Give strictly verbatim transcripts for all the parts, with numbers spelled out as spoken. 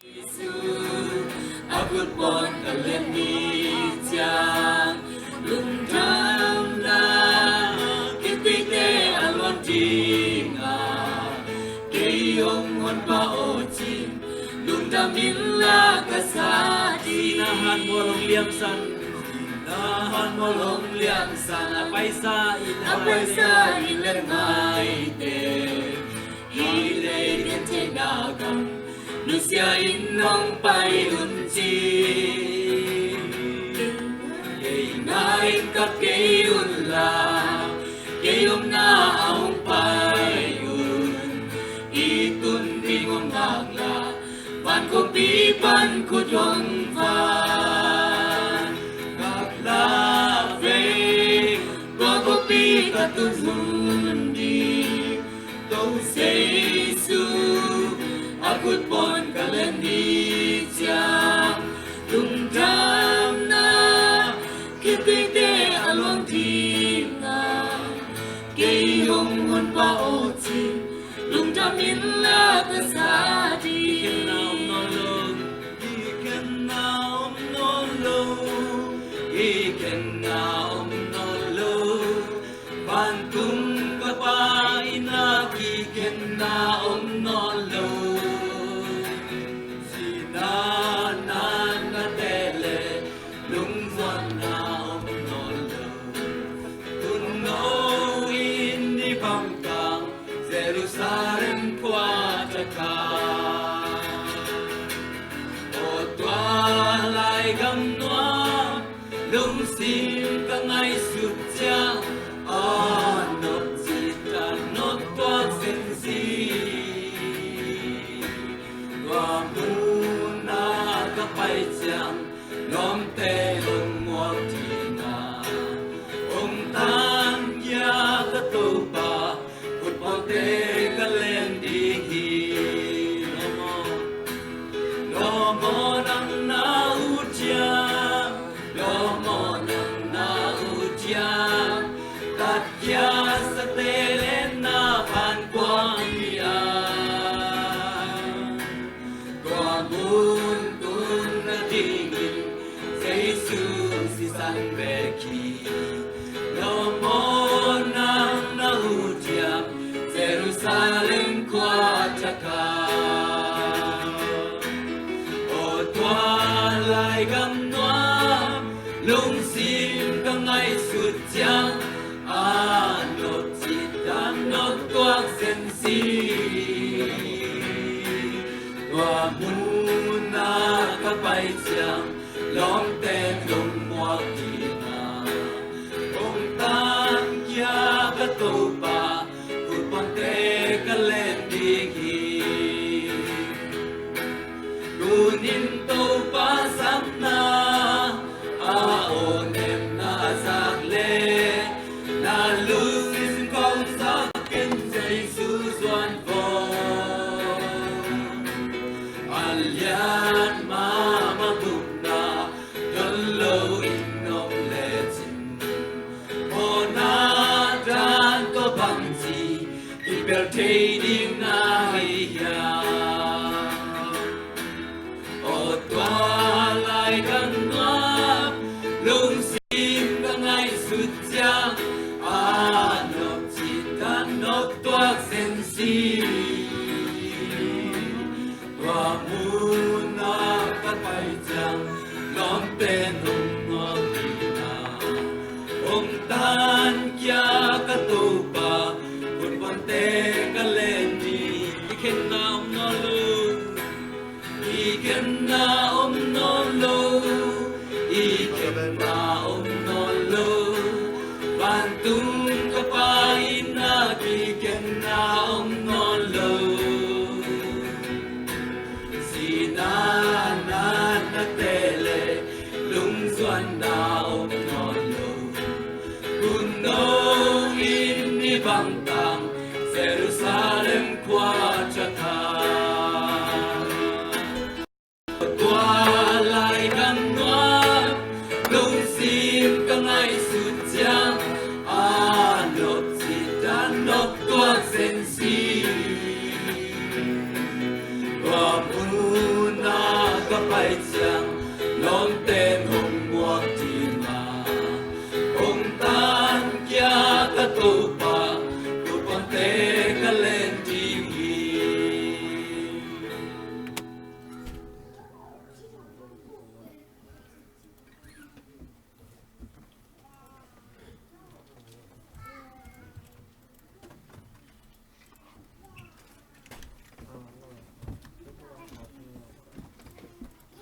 Jesu a khut pawn ka len ni ciang, lungdamna kipite a luang ding a, kei hong honpa aw cin, lungdam inla ka sa ding. Sihna hanmual hong liamsan, sihna hanmual hong liamsan, a paisa i le, a paisa i le ngaite, hih lei gentheihna gam nusia in hong pai un ci. Kei ngai in kap kei unla, kei omna ah hong pai un. I tun ding hong ngaklah, van kongpi pan khut hong van ngaklah vei. Tua kongpi ka tun hun ding, Topa Jesu a khut pawn ka len ni ciang, lungdamna kipite a luang ding a, kei hong honpa aw cin, lungdam inla ka sa ding. Kikhenna om nawn lo, kikhenna om nawn lo, kikhenna om nawn lo. Vantung ka Pa in ah kikhenna om nawn lo. Sihna natna te le lungzuanna om nawn lo. Tuuno in i bangkang Jerusalem khua thakhat. Aw tua lai gam nuam lungsim ka ngaihsut ciang, a nop cih dan nop tuak zenzen. Tua mun ah ka pai ciang, lawmte hong muak ding a, hong tankhia ka Topa khut pawngte ka len ding hi. Lawm aw, lawm aw nang na ut hiam, lawm aw nang na ut hiam, tatkhiat sate le na phan kuang hi a. Tua mun tun nadingin Jesu sisan bek hi. Lawm aw nang na ut hiam, Jerusalem khua thakhat. Aw tua lai gam nuam lungsim ka ngaihsut ciang, a nop cih dan nop tuak zenzen. Tua mun ah ka pai ciang, lawmte hong muak ding a, hong tankhia ka Topa khut pawngte ka len ding hi. Tuni in Topa sapna a, aw nemna zak le, na lungsim kong zak in Jesu zuan vo. A lian mahmah gupna don lo in om lecin, mawhna dan tua bangci kipel thei ding na hi hiam? Aw tua lai gam nuam lungsim ka ngaihsut ciang, a nop cih dan nop tuak zenzen. Tua mun ah ka pai ciang, lawmte hong muak ding a, hong tankhia ka Topa khut pawngte ka len ding. Kikhenna om nawn lo, kikhenna om nawn lo, kikhenna om nawn lo. Vantung ka Pa in ah kikhenna om nawn lo. Sihna natna te le lungzuanna om nawn lo. Tuuno in i bangkang Jerusalem khua thakhat. Tua lai gam nuam lungsim ka ngaihsut ciang, a nop cih dan nop tuak zenzen. Tua mun a Ai ciang lawmten hong muak ding a, hong tankhia ka Topa, tuapangte ka len ding hi.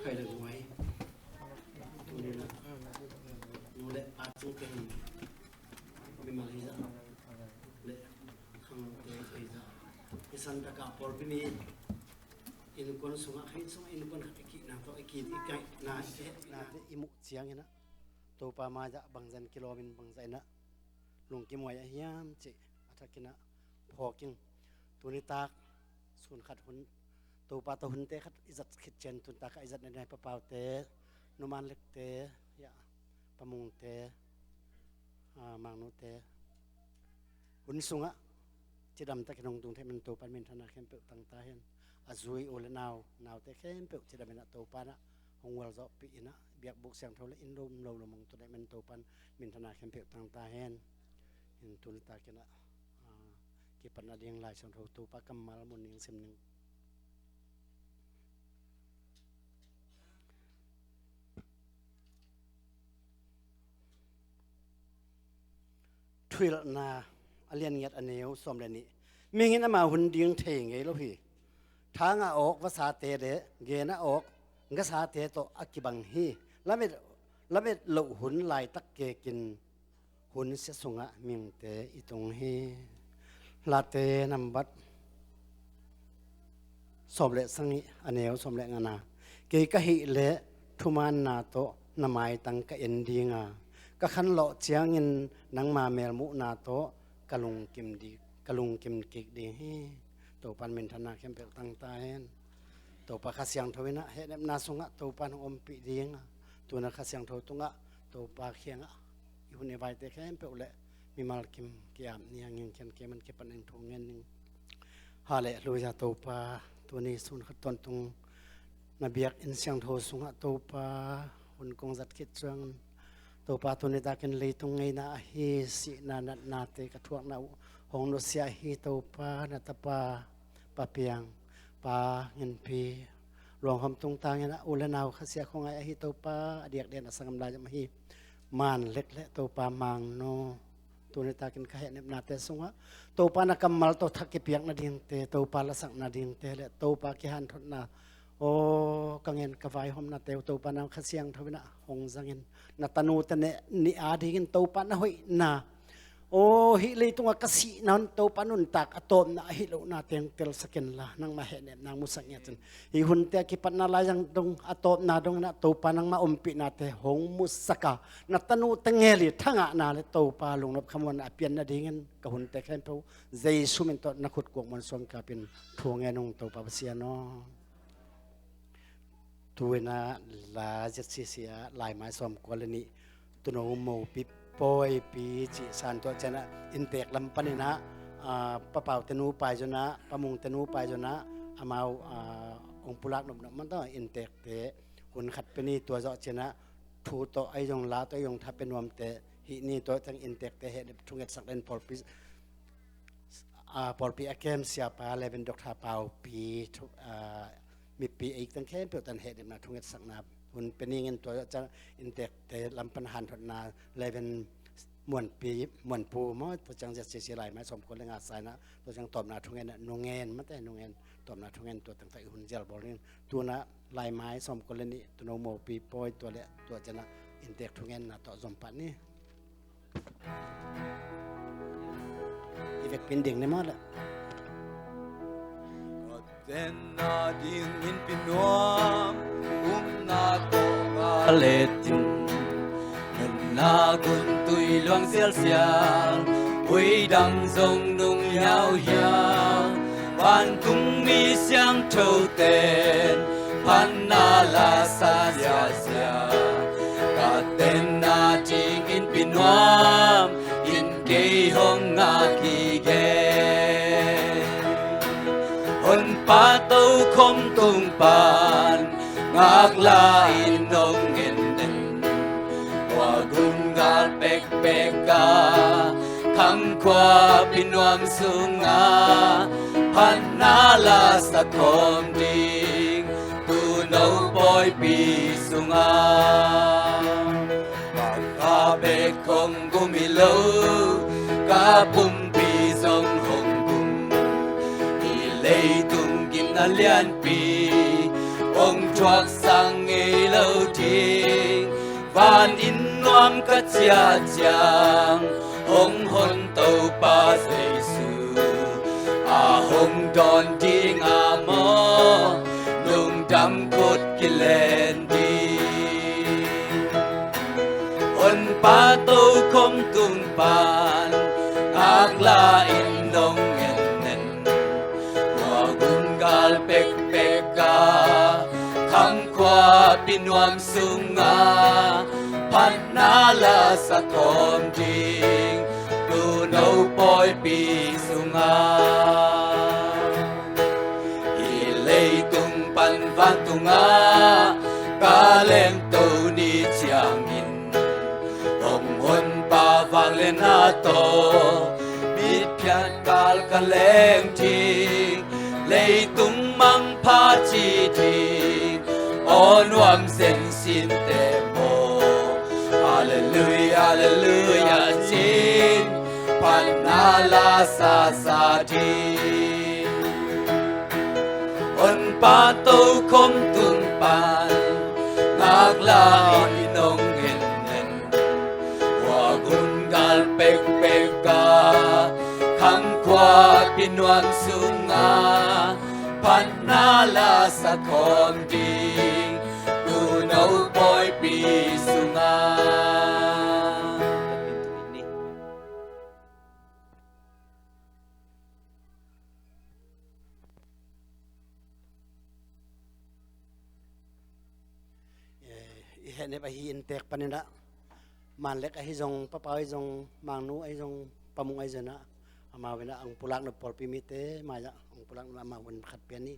Khai le guai. Tuni na. Nu le pa cung teng. Mimal hi zah. Le khanglote hi zah. I san taka pawlpi mi. Innkuan sungah, kha inn sungah innkuan khat i kihna tawh, i kih, i kaihna, i kihna te i muh ciangin ah, Topa mai-ah bangzah kilawmin bangzah in ah lungkim huai a hiam cih a thakin ah phawk ing. Tuni tak sun khat hun, Topa tawh hunte khat i zat khit ciang, tuni tak ah i zat nading a, Pa Paute, Nu Man Lekte, ya, Pa Mungte, a, Mang Nute, hun sungah cidam takin hong tung theih man Topa'n minthanna khempeuh tang ta hen. A zui u le nau, naute khempeuh cidam in ah Topa'n ah hong gualzawhpih in ah, biakbuk siangtho le inn lo, um lo, lo mong tu le man Topa'n minthanna khempeuh tang ta hen. In tuni takin ah, a, kipatna ding Lai Siangtho Topa kammal mun ning sim ning. Thuhilhna a lian giat a neu sawm le nih. Mihing in ama hun ding thei ngei lo hi. Thangah awk vasate le genah awk gasate tawh a kibang hi. Lamet, lamet loh hun laitak kekin hun sia sungah mihingte i tung hi. Late nambat sawm le sagih, a neu sawm le ngana. Kei ka hih leh thumaanna tawh na maitang ka en ding a, ka khanlawh ciangin nangma melmuhna tawh ka lungkim ding, ka lungkim kik ding hi. Topa'n minthanna khempeuh tang ta hen. Topa Kha Siangtho in ah hehnepna sungah Topa'n hong ompih ding a, tuni a Kha Siangtho tungah Topa kiangah i hun i vaite khempeuh le mimal kim ki-ap ni hangin, kiang kei man kipan ning thu ngen ning. Hallelujah, Topa, tuni sun khat tawntung na biakinn siangtho sungah Topa hun kong zat khit ciangin, Topa, tuni takin leitung ngeina ahi sihna natnate ka thuakna uh hong nusia hi. Topa, na tapa Pa Piang, Pa Nginpi, luanghawm tungtangin ah u le nau khasia khuangai ahi Topa, a diakdiakin a sanggam laizom ahi Man Lek le Topa Mang Nu, tuni takin ka hehnepnate sungah Topa na kammal tawh thak kipiak nadingte, Topa lasak nadingte le Topa kihanthotna, aw, ka ngen ka vaihawmnate uh Topa nang Kha Siangtho in ah hong zangin, na tanute nih adingin Topa na hoihna, aw, hih leitungah ka sihna hun Topa nuntak a tawpna ahi lohna teng telsak inla, nangmah hehnepna musak ngiat in, hih hunte a kipatna laizang dong a tawpna dongin ah Topa nangmah ompihnate hong musak a, na tanute ngel i thangahna le Topa lungnop khamuanna a pian nadingin ka hunte khempeuh Jesu min tawh na khut kuak muan suang kapin thu ngen ung Topa Pasian aw. Tu in ah la Z C C ah laimai sawmkua le nih, Tuuno Mopi Pawipi cih san, tua ciangin ah inntek lam panin ah, a, Pa Pau te nu pai zong ah, Pa Mung te nu pai zong ah, amau, a, hong pulak nopnop man tawh inntekte hun khat pia ni, tua zawh ciangin ah thu tawh ahi zong la tawh ahi zong tha pia nuamte hih ni, tua ciang inntekte hehnep thungetsak den pawlpi, a, pawlpi a kem siapa Reverend Doctor Paupi thu, a, mipi eik teng khempeuh tan hehnepna thungetsakna hun pia ning in, tua ciang inntekte lam pan hanthotna Reverend Muanpi, Muanpu maw, tua ciang Z C C laimai sawmkua le nga sa in ah, tua ciang tawpna thungen ah Nu Ngen, mate Nu Ngen, tawpna thungen, tua teng tawh i hun zial bawl ning. Tu in ah laimai sawmkua le nih, Tuuno Mopi Pawi, tua le tua ciang ah inntek thungenna tawh zom pah ni. I vekpi in ding ni maw le. Ka tenna dingin pi nuam, umna tawh ka let in, nunna gun tui luang sialsial, ui dang zong nung hiauhiau, vantung mi siangtho ten phatna la sa siasia. Ka tenna dingin pi nuam in kei hong ngak hi gen. Honpa tokhom tung pan Ngakla in hong en en, khuagun gal pekpek ah, khang khuapi nuam sungah, phatna la sa khawm ding, tuuno pawipi sungah. Kha bek hong gum hi lo, ka pumpi zong hong gum. Hih leitung gimna lianpi hong thuak sang ngei lo ding. Van inn nuam ka ciah ciang, hong hon Topa Jesu a hong dawn ding a maw, lungdam khut kilen ding. Honpa tokhom tung pan, ngakla in hong en en. Khuagun gal pekpek ah, khang khuapi nuam sungah, phatna la sa khawm ding, tuuno pawipi sungah. Hih leitung pan vantungah ka lemto ni ciangin, hong Honpa vangliatna tawh mitphiat kal ka leng ding, leitung mangpha ci ding, aw nuam zen sinte maw. Halleluia, halleluia cin, phatna la sa sa ding. Honpa tokhom tung pan, ngakla in hong en en. Khuagun gal pekpek ah, khang khuapi nuam sungah, phatna la sa khawm ding, tuuno pawipi sungah. Eh, i hehnep ahi inntek panin ah, Manlek ahi zong, Papau ahi zong, Mangnu ahi zong, Pamung ahi zong ah, amau in ah hong pulak nop, pawlpi mite mai-ah hong pulak nop, amau in khat pia ni.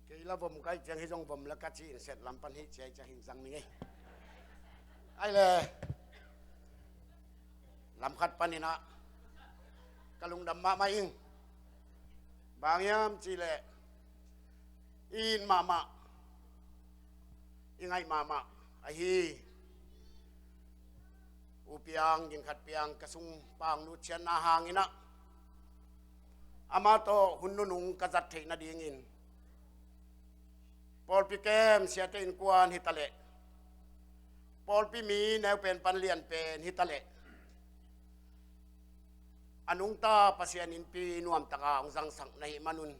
Kei la vom ka hih ciang, hih zong vom la ka ci in, set lam pan hih ciang, hih ciang hing zang ning ei. Ai le, lam khat panin ah ka lungdam mahmah ing. Bang hiam cih leh, i it mahmah, i ngaih mahmah ahi U Piang, Gin Khat Piang, ka sung pang nutsiatna hangin ah, amah tawh hun nunung ka zat theih nadingin, pawlpi kem siate innkuan hi ta leh, pawlpi mi neu pen pan lian pen hi ta leh, a nungta Pasian innpi nuamtaka hong zangsak na hih manun,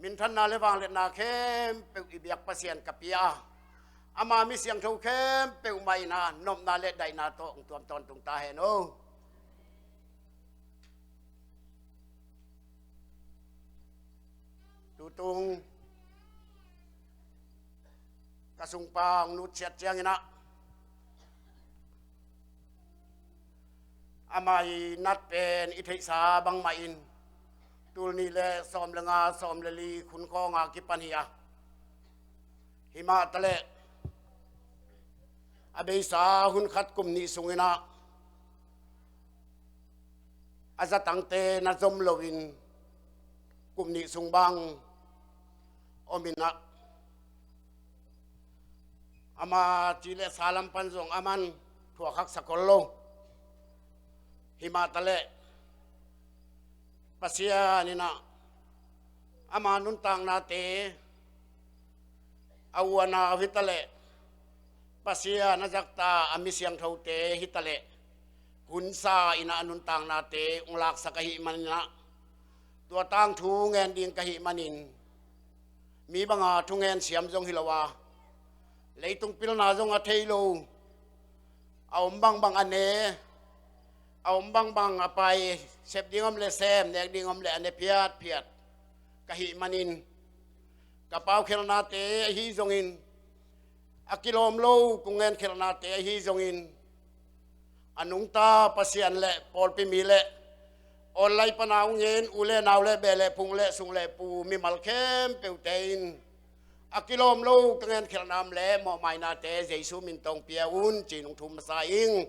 minthanna le vangliatna khempeuh i biak Pasian ka pia a, ama mi siangtho khempeuh mah in ah nopna le daihna tawh hong tuam tawntung ta hen aw. Tutung ka sungpa hong nutsiat ciangin ah, ama i nat pen i theihsa bangmah in tul nih le sawm le nga, sawm le li hun khawng a kipan hi a, himah taleh a beisa hun khat kum nih sungin ah a zatangte na zom loin kum nih sung bang om in ah, ama ci le sa lam pan zong aman thuak haksa khol lo. Himah taleh Pasian in ah ama nuntaknate, a u a nau hi ta leh, Pasian a zakta a mi siangthote hi ta leh, hunsa in ah a nuntaknate hong laksak ahih manin ah, tua tangthu ngen ding ka hih manin, mi banga thungen siam zong hi lo a, Leitung pilna zong a thei lo, a om bangbang a ne, a om bangbang a pai, sep ding om le sem, nek ding om le a ne phiatphiat ka hih manin, ka paukhelhnate ahi zongin, a kilawm lo kong ngenkhelhnate ahi zongin, a nungta Pasian le pawlpi mi le online pana hong ngen u le nau le beh le phung le sung le pu mimal khempeuhte in a kilawm lo ka ngenkhelhna om le mawhmainate Jesu min tawh pia un ci-in hong thum masa ing.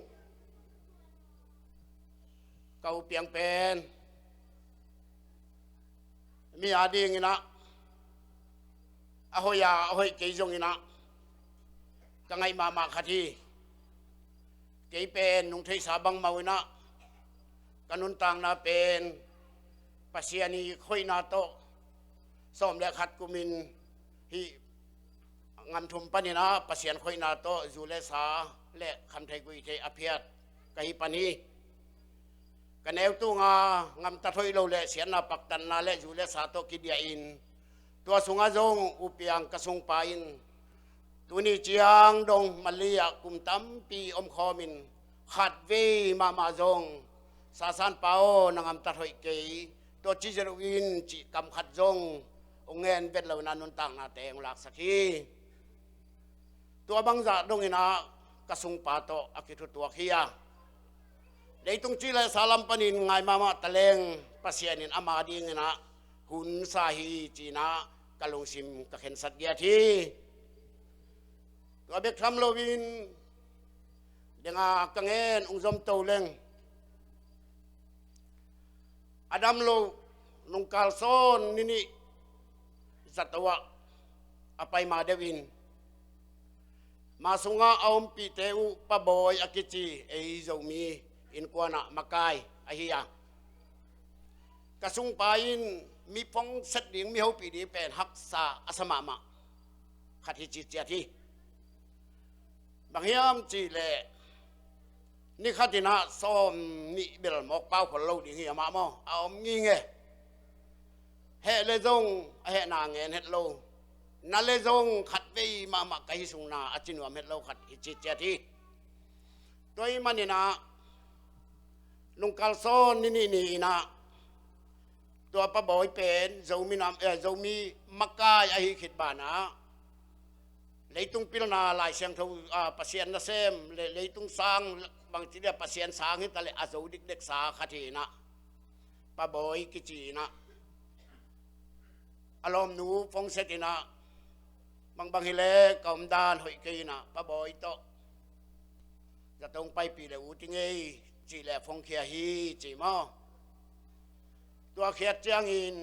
Ka u piang pen mi adingin ah a hoih a, a hoih kei zongin ah ka ngaih mahmah khat hi. Kei pen nung theihsa bangmah in ah ka nuntakna pen Pasian ii hoihna tawh sawm le khat kumin hih ngam thum panin ah Pasian hoihna tawh zu le sa le khamtheih guihtheih a phiat ka hi pan hi. Ka neu tunga ngamtat hoih lo le siatna paktatna le zu le sa tawh kidiahin, tua sungah zong u piang ka sungpa in tuni ciang dong Malay ah kum tampi omkhawmin khatvei mahmah zong, "Sasanpa aw, na ngamtat hoih kei, tua ci zel uh in," cih kam khat zong hong ngen vet lo in ah nuntaknate hong laksak hi. Tua bangzah dongin ah ka sungpa tawh a kithutuak hi a, leitung ci le sa lam panin ngai mahmah taleng Pasian in ama dingin ah hun sa hi ci-in ah ka lungsim ka khensat giat hi. Tua bek tham loin denga ka ngen ung zom to leng, a dam lo nungkal sawn ni nih zato ah a pai ma deuhin, ma sungah a ompihte uh Pa Bawi a kici ei Zomi innkuan ah makai ahi a, ka sungpa in mi phongset ding, mi hopih ding pen haksa a sa mahmah khat hi ci ciat hi. Bang hiam cih leh ni khat in ah sawm nih bel mawk pau khol lo ding hi amah maw, a om nginge. Heh le zong a hehna ngen het lo, na le zong khatvei mahmah ka hi sungna a ci nuam het lo khat hi ci ciat hi. Tua ahih manin ah nungkal sawn ni nih ni-in ah tua Pa Bawi pen Zomi nam, eh, Zomi makai ahi khit banah leitung pilna Lai Siangtho, ah, Pasian nasem le leitung sang, bangci dia Pasian sang hi ta le a zo dikdek sa khat hi-in ah, Pa Bawi kici-in ah, a lawmnu phongset in ah, "Bangbang hi leh ka omdan hoih kei in ah, Pa Bawi tawh zato hong paipih le ut ing ei," cih leh phongkhia hi ci maw. Tua khiat ciangin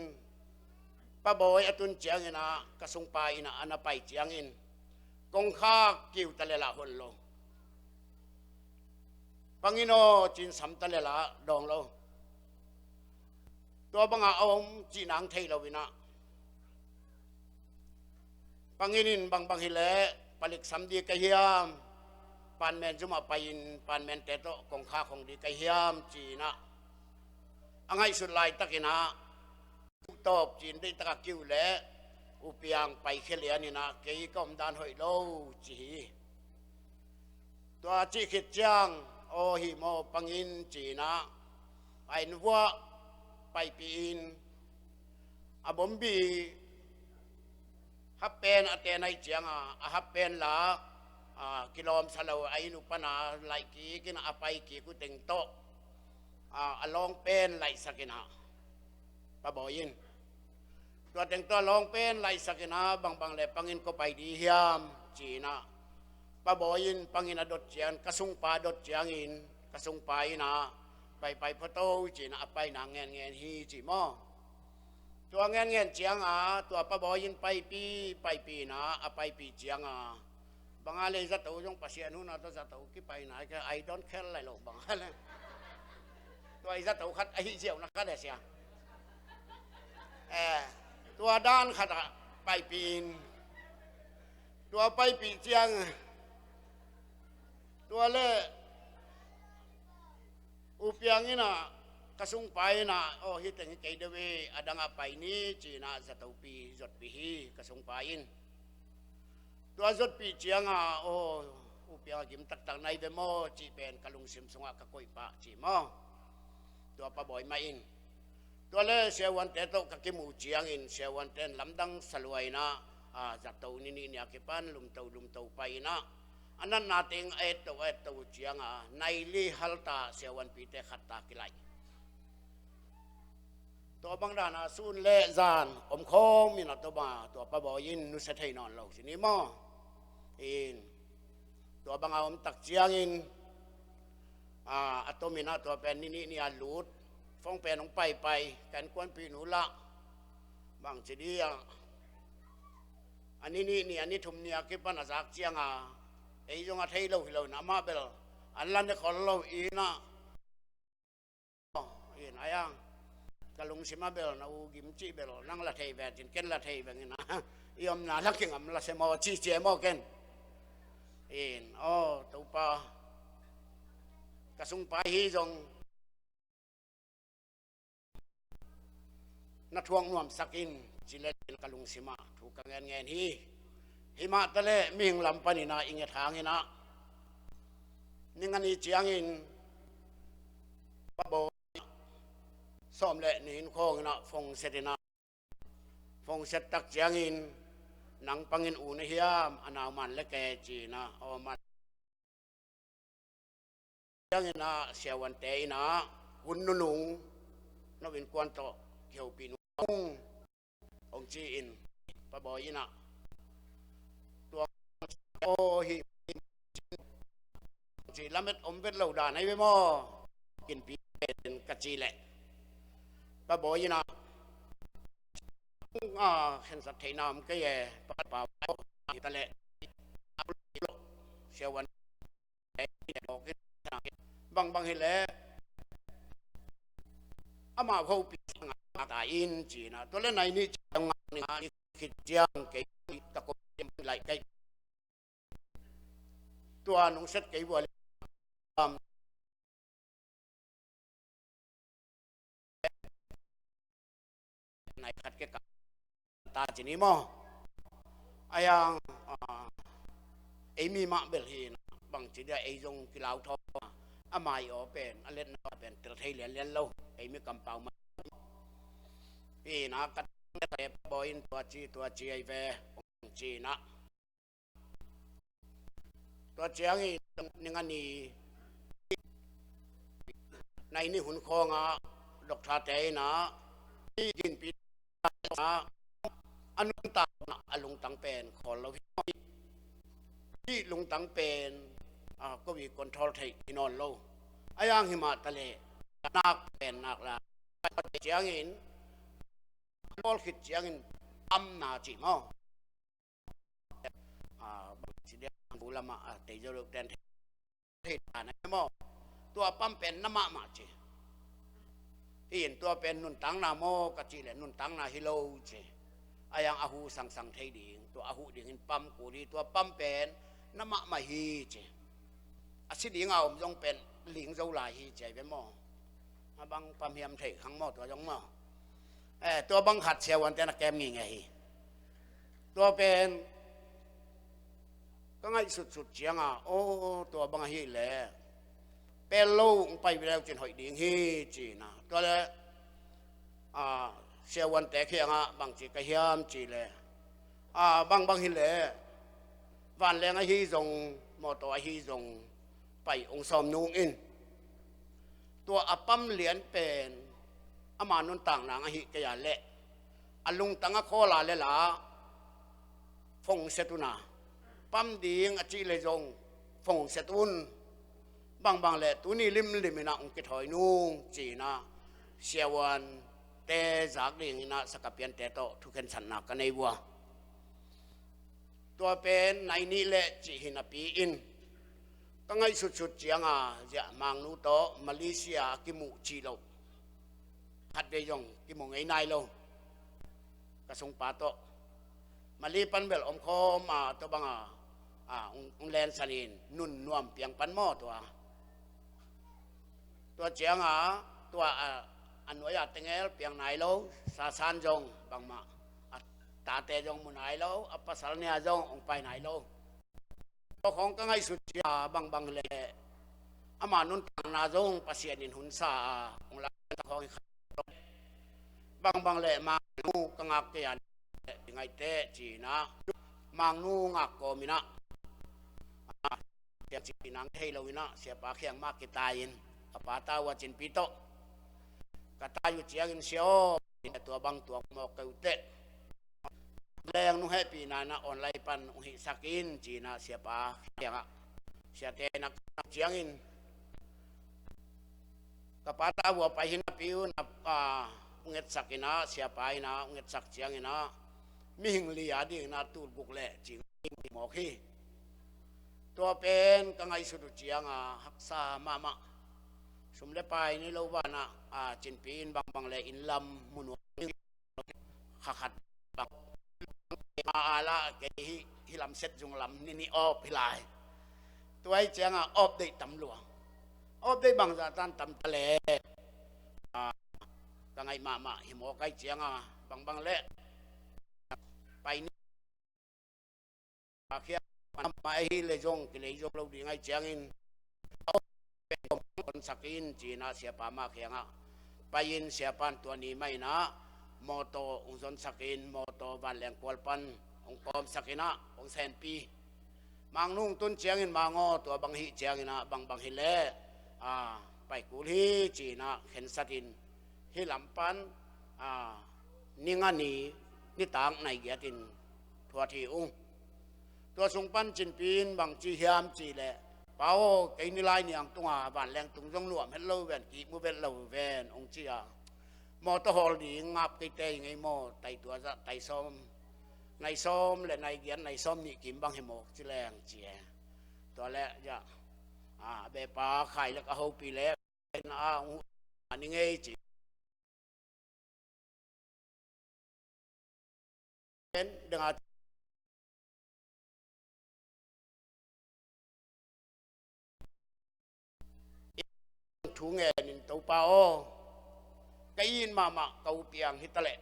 Pa Bawi a tun ciangin ah ka sungpa in ah a na pai ciangin kongkhak kiu ta le lah hon lo, "Pang in aw," ci-in sam ta le lah dawng lo. Tua bangah a om cih nang thei lo-in ah, "Pang in, in bangbang hi leh palik sam ding ka hiam, panmen zum ah pai-in panmente tawh kongkhak hong ding ka hiam?" ci-in ah a ngaihsut laitakin ah, "Tawp," ci-in deihtak a kiu leh u piang paikhia lian in ah, "Kei ka omdan hoih lo," ci hi. Tua cih khit ciang, "Aw hi maw, pang in," ci-in ah a inn vuah paipih in, a bombi happen a ten ahih cianga a happen la, a, kilawmsa lo a inn uh pana laih kik in ah a pai kik uh teng tawh, a, a lawngpen laihsak in ah, Pa Bawi in tua teng tawh a lawngpen laihsak in ah, "Bangbang le pang in kua pai ding hiam?" ci-in ah Pa Bawi in pang in a dot ciang, ka sungpa dot ciangin ka sungpa in ah, "Paipai phot o," ci-in ah a paina ngenngen hi ci maw. Tua ngenngen cianga tua Pa Bawi in paipih, paipih in ah a paipih cianga, "Bang a le zato zong Pasian huhna tawh zato kipaina, I don't care lai lo, bang a le." Tua i zato khat ahi ziau na khat e sia. Eh, tua dan khat ah paipih in, tua paipih ciang, tua le u piang in ah ka sungpa in ah, "Aw, hi teng hi kei deuh e, a dang ah pai ni," ci-in ah zatopi zotpih hi ka sungpa in. Tua zotpih cianga, aw, u piang a gim taktak nai ve maw cih pen ka lungsim sungah ka koih pah ci maw. Tua Pa Bawi mah in, tua le siavuante tawh ka kimuh ciangin siavuante in lamdang saluaina, a, zato ni nih nia kipan lumto lumto paina, a natna teng a etto a etto uh cianga nai li halta siavuanpite khatta kilaih. Tua bang dana sun le zan omkhawm inah tua banga tua Pa Bawi in nusia thei nawn lo ci ni maw. In, tua banga om tak ciangin, a, a tominah tua pen ni nih nia lut, fong pen hong paipai, ka innkuanpih nu lah bangci dia, a ni nih nia ni thum nia kipan a zak cianga ei zong a thei lo hi lo inah amah bel an la ne khol lo inah, in aiang ka lungsim a bel na u gim cih bel nang la thei ve cin ken la thei veng inah i omna la kingam la se maw cih cia maw ken. In, aw Topa, ka sungpa hi zong na thuak nuamsak in ci le ka lungsimah thu ka ngenngen hi. Himah taleh mihing lam paninah i nget hanginah ninga ni ciangin Pa Bawi sawm le nih in khawnginah fongset inah, fongset tak ciangin nang pangin u na hiam a nau man le ke cinah aw man cianginah siavuante inah hun nunung no innkuan tawh kihopih nung hong ci-in Pa Bawi inah tua aw hi ci lamet om vet lo dan ahi ve maw. Kinpi pen ka ci leh Pa Bawi inah a khensat theihna om kei e, pa pa hi taleh siavuan bangbang hileh amah hopih ta in cinah tua le nai nih ciang ngah ni khit ciang kei ka ko laih kei tua nungset kei vua le nai khat ke ka ta ci ni maw. Aiang ei mi mah bel hi na bangci dia ei zong kilau thawm a mai aw pen a letna pen tel thei lianlian lo ei mi kampau mah. Pi na ka tang le ta e Pa Bawi in tua ci tua ci ai ve ong ci na. Tua ciangin ninga ni nai ni hun khawngah doctor te inah ginpi a nuntakna a lungtang pen khawl lo hi. Hih lungtang pen ko i control theih hi nawn lo. A yang himah taleh nak pen nak la ciangin a lawl khit ciangin amna cih maw? Bangci dia bu lamah a tei zo lo ten thei ta na maw? Tua pam pen na mahmah ci. Hi in tua pen nuntakna maw ka cih leh nuntakna hi lo ci. A yang a hu sangsang thei ding tua a huh dingin pam kul hi. Tua pam pen na mahmah hi ci. A si dinga om zong pen ling zo lai hi ci ai ve maw? A bang pam hiam thei khang maw tua zong maw? Eh, tua bang khat siavuante na kem ngingei hi. Tua pen ka ngaihsutsut cianga aw tua bang ahih leh pel lo hong pai leu cin hoih ding hi ci na. Tua le siavuante khiangah bangci ka hiam ci le bangbang hi leh vanleng ahi zong mawtaw ahi zong pai hong sawm nung in. Tua a pam lian pen ama nuntak nang ahih kei a leh a lungtang a khawl a le la fongset un a pam ding a cih le zong fongset un. Bangbang leh tuni limlim inah hong kithawi nung ci na siavuante zak ding inah sakapiante tawh thukhensatna ka nei vua. Tua pen nai nih leh cih hi napi in ka ngaihsutsut cianga ziah mangnu tawh Malaysia a kimuh cih loh khatvei zong kimu ngei nai lo. Ka sungpa tawh Mali pan bel omkhawm a tua banga hong lensan in nun nuam piang pan maw tua. Tua cianga tua a nuai a tengel piang nai lo sasan zong bangmah a tate zong mu nai lo, a pasal nia zong hong pai nai lo. Tua khawng ka ngaihsut ciang a bangbang leh ama nuntakna zong Pasian in hun sa a hong la khawng hi kha. Bangbang leh Mangnu ka ngak kei a, ngaihte ci-in ah Mangnu ngak kawm in ah, a, Siapa kiang ci-in ah thei lo in ah, siapa kiang mah kitai in, ka pa ta uh a Cinpi tawh ka tai uh ciangin, "Sia aw, tua bang tuak mawk kei uh teh. Leng nu hehpihna in ah online pan hong hihsak in," ci-in ah siapa kiangah, siate in ah ciangin, ka pa ta uh a pai hi napi un ah, hong etsak in ah, siapa in ah hong etsak ciangin ah, mihing li a ding in ah tul guk leh cing mawk hi. Tua pen ka ngaihsut uh ciang a haksa mahmah. Sum le pai nei lo banah, a, Cinpi in bangbang leh inn lam mu nuam, kha khat bang. A, a la kei hi, hih lam set zung lam ni ni awp hi lai. Tua hi ciang a awp deih tam lua. Awp deih bangzah tan tam ta leh, a, ka ngaih mahmah hi mawk ahih ciang a, bangbang leh pai ni a khia, amah ahi leh zong kilei zo lo ding ahih ciangin, a awp pen hong zonsak in ci-in ah siapa mah kiangah pai in, siapa in tua ni mah in ah mawtaw hong zonsak in, mawtaw vanleng kual pan hong kawmsak in ah hong senpi. Mangnu hong tun ciangin, "Mang aw, tua bang hih ciangin ah bangbang hi leh, a, pai kul hi," ci-in ah khensat in, hih lam pan, a, ni nga ni, nitak nai giat in thuat hi ung. Tua sung pan Cinpi in bang ci hiam cih leh, "Pa aw, kei ni lai niang tung a vanleng tung zong nuam het lo ven, kihmu vet lo ven," hong ci a, "Mawtaw hawl ding ngap kei tei ngei maw, tai tua zah tai sawm, nai sawm leh nai giat, nai sawm nih kim bang hi mawk ci leng," ci e. Tua leh, ya, a, a bepa khai leh ka hopih leh, na a, a ni ngei ci. Dang a thu ngen in, "Topa aw, ka it mahmah ka u piang hi ta leh,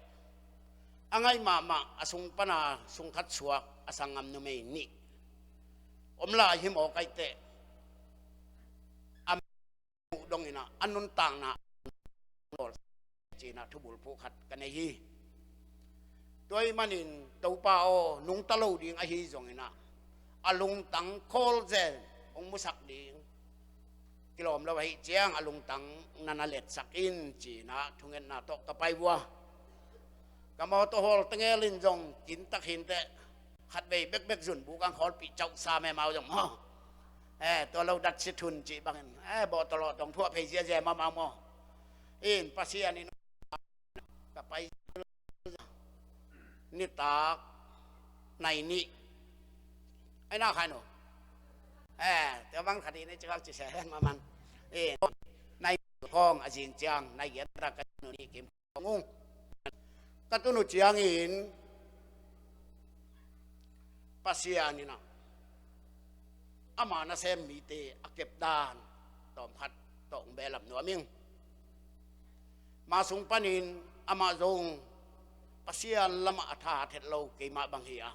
a ngaih mahmah a sung pan a sung khat suak a sanggam numei nih om lai hi mawk ahih teh, a muh dong in ah a nuntakna nawl," ci-in ah thubulphuh khat ka nei hi. Tua ahih manin, "Topa aw, nungta lo ding ahi zongin ah a lungtang khawl zen hong musak ding kilawm lo ahih ciang a lungtang na na letsak in," ci-in ah thungetna tawh ka pai vua. Ka mawtaw hawl tengel in zong kintak hi inteh, khatvei bekbek zun buk ang khawlpih cauh sa me mau zong maw. Eh, tua lo dat sit hun cih bangin, eh, bawh tawlawh dong thuah phei ziazia ma mau maw. In Pasian in ka pai nitak nai nih. Ai na khai no. Eh, tua bang khat in ei cikak ci se ma man. In nai khawng a zing ciang nai giat rak ka nu nih kim. Ka tun uh ciangin Pasian in ah ama nasem mite a kepdan tawmkhat tawh hong behlap nuam ing. Ma sung panin amah zong Pasian lamah a tha het lo keimah bang hi a,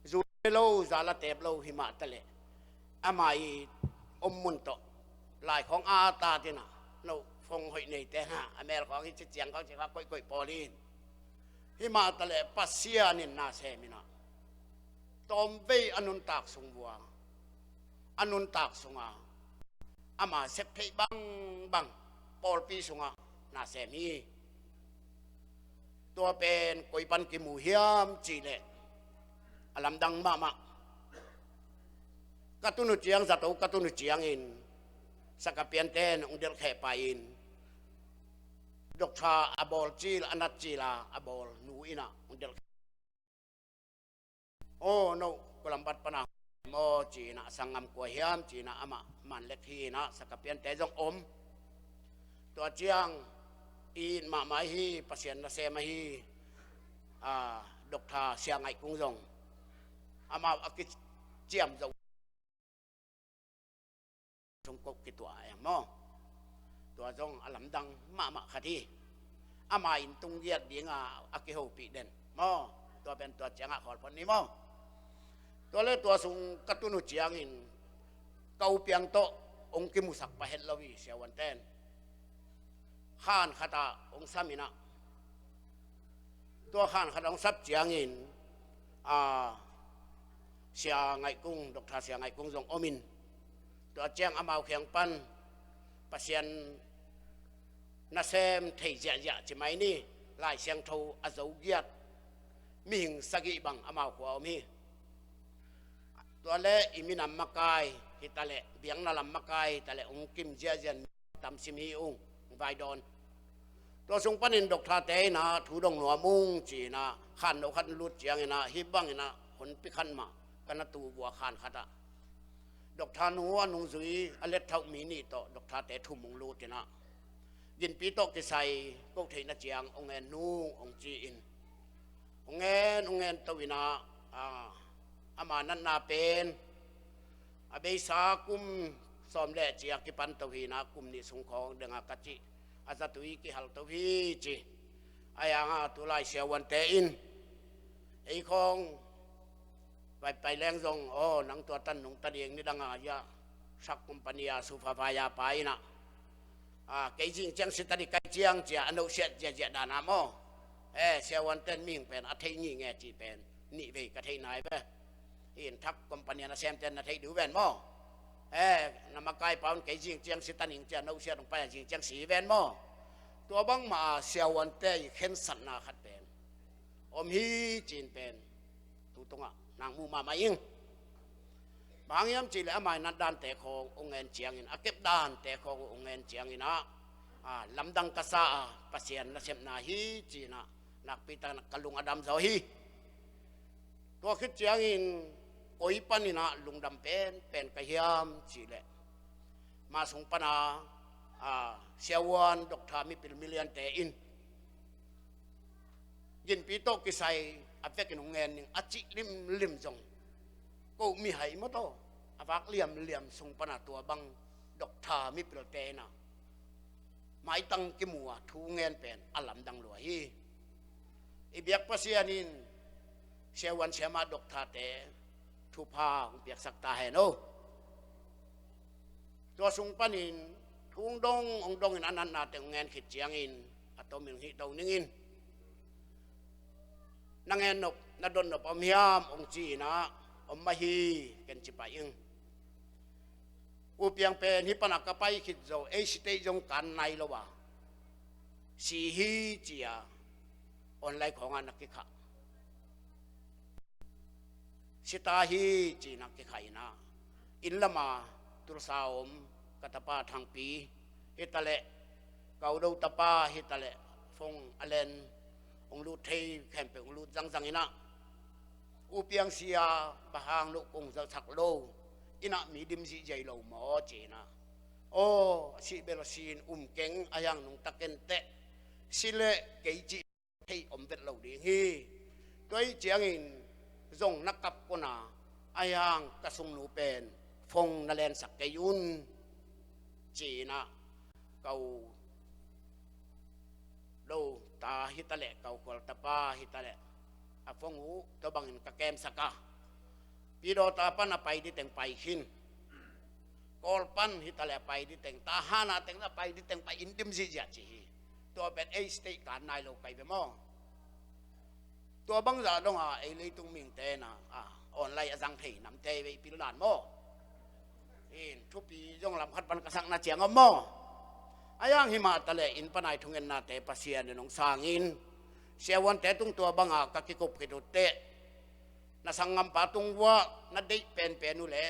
zu lo, za la tep lo hi mah ta leh, ama i om mun tawh lai khawng a tat in ah, no phone hoih neite na a mel khawng hi ci ciang khawng ci kha koihkoih pawl in. Hi mah ta leh Pasian in na sem in ah, tawmvei a nuntak sung vua, a nuntak sungah ama sep theih bangbang pawlpi sungah na sem hi. Tua pen koi pan kimu hiam cih leh, a lamdang mahmah. Ka tun uh ciang, zato ka tun uh ciangin sakapiante'n hong delhkheh pah in, doctor a bawl cil, a nat cil a, a bawl nu in ah hong delhkheh. Aw, no kua lambat pan a maw ci-in ah, a sanggam kua hiam ci-in ah, amah man lek hi in ah, sakapiante zong om. Tua ciang i it mahmah hi, Pasian nasem ahi, a, doctor Sia Ngaih Kung zong amau a kiciam zo sung ko kituah eng maw. Tua zong a lamdang mahmah khat hi. Ama inn tung giat ding a, a kihopih den maw. Tua pen tua ciangah khawl phot ni maw. Tua le tua sung ka tun uh ciangin ka u piang tawh hong kimusak pah het lo hi, siavuante'n. Khan khatah hong sam in ah, tua khan khatah hong sap ciangin, a, Sia Ngaih Kung, Doctor Sia Ngaih Kung zong om in, tua ciang amau kiang pan Pasian nasem thei ziahziah ci mai ni, Lai Siangtho a zo giat mihing sagih bang amau khua om hi. Tua le i minam makai hi ta leh, biakna lam makai hi ta leh, hong kim ziahziah, tam sim hi ung, hong vai dawn. Tua sung panin doctor-te in ah thu dong nuam ung ci-in ah, khan no khat lut ciangin ah, hih bangin ah honpi khat mah ka na tu uh a, khan khatah doctor nu a nungzui a letthauh mi nih tawh doctor-te thum hong lut in ah, ginpi tawh kisai ko theihna ciang hong en nung hong ci-in, hong en, hong en to in ah, a, ama natna pen a beisa kum sawm le ci a kipan to hi in ah, kum nih sung khawng deng a ka cih a zatui kihal to hi ci. Ahi hang a tulai siavuante in ei khawng paipai leng zong, aw, nang tua tan nungta ding, nidang a, ia, truck company a supervisor pa in ah, a, kei zing ciang si ta ding, kai ciang ci a, a nusiat ziahziah dan a maw. E, siavuante'n mihing pen a thei ngitnget cih pen nih vei ka theih nai ve. Hi in, truck company a nasemte'n na theih ding uh ven maw. E, na makaipa un kei zing ciang si ta ning ci a, a nusiat hong pai a, zing ciang si ven maw. Tua bangmah a siavuante i khensatna khat pen om hi ci-in pen tu tungah nang mu mahmah ing. Bang hang hiam cih leh ama i nat dante khawng hong en ciangin, a kep dante khawng hong en ciangin ah, a, lamdang ka sa a, Pasian nasepna hi ci-in ah nakpi takin ka lung a dam zaw hi. Tua khit ciangin koi panin ah lungdam penpen ka hiam cih leh, ma sung pan a, a, siavuan doctor mipil miliante in ginpi tawh kisai a vekin hong ngen ning a cih limlim zong, ko mihai maw, tua a vak liamliam sung pan a tua bang doctor mipilte in ah maitang kimu a thu ngen pen a lamdang lua hi. I biak Pasian in siavuan siamah doctor-te thupha hong piaksak ta hen aw. Tua sung panin thu hong dong, hong dongin a natnate hong ngen khit ciangin a tomin hong hih to ning in, na ngen nop, na dot nop om hiam hong ci-in ah, om mah hi, ken ci pah ing. U piang pen hih pan a ka pai khit zo, ei state zong kan nai lo a, si hi ci a, online khawngah na kikhah. Si ta hi ci-in ah kikhah in ah, inn lam a Tulsa om ka tapa Thangpi hi ta leh, ka u do tapa hi ta leh, phone a len, hong lut thei khempeuh hong lut zangzang in ah, u piang si a, bang hang lo kong zosak lo, inn ah mi dim zihziah lo maw ci-in ah, aw, a sih bel a si in, um keng, ahi hang nungta ken teh, si leh kei cih thei om vet lo ding hi. Tua hi ciangin zong na kap kona, ahi hang ka sungnu pen phone na lensak kei un ci-in ah, ka u do ta hi ta leh, ka u khual tapa hi ta leh, a phone uh tua bangin ka kemsak a, Pidawta pan a pai ding teng pai khin. Kawl pan hi ta leh a pai ding teng, Tahan a teng a pai ding teng pai, inn dim zihziah ci hi. Tua pen ei state kan nai lo kai ve maw. Tua bangzah dong a ei leitung mihingte in ah, a, online a zang thei namte vei pil dan maw. In, thupi zong lam khat pan ka sakna ciang om maw. Ahi hang hi mah ta leh inn pan a i thungennate Pasian in hong sang in, siavuante tung tua bang a ka kikup khit uh teh, na sanggampa tung uah na deih penpen uh le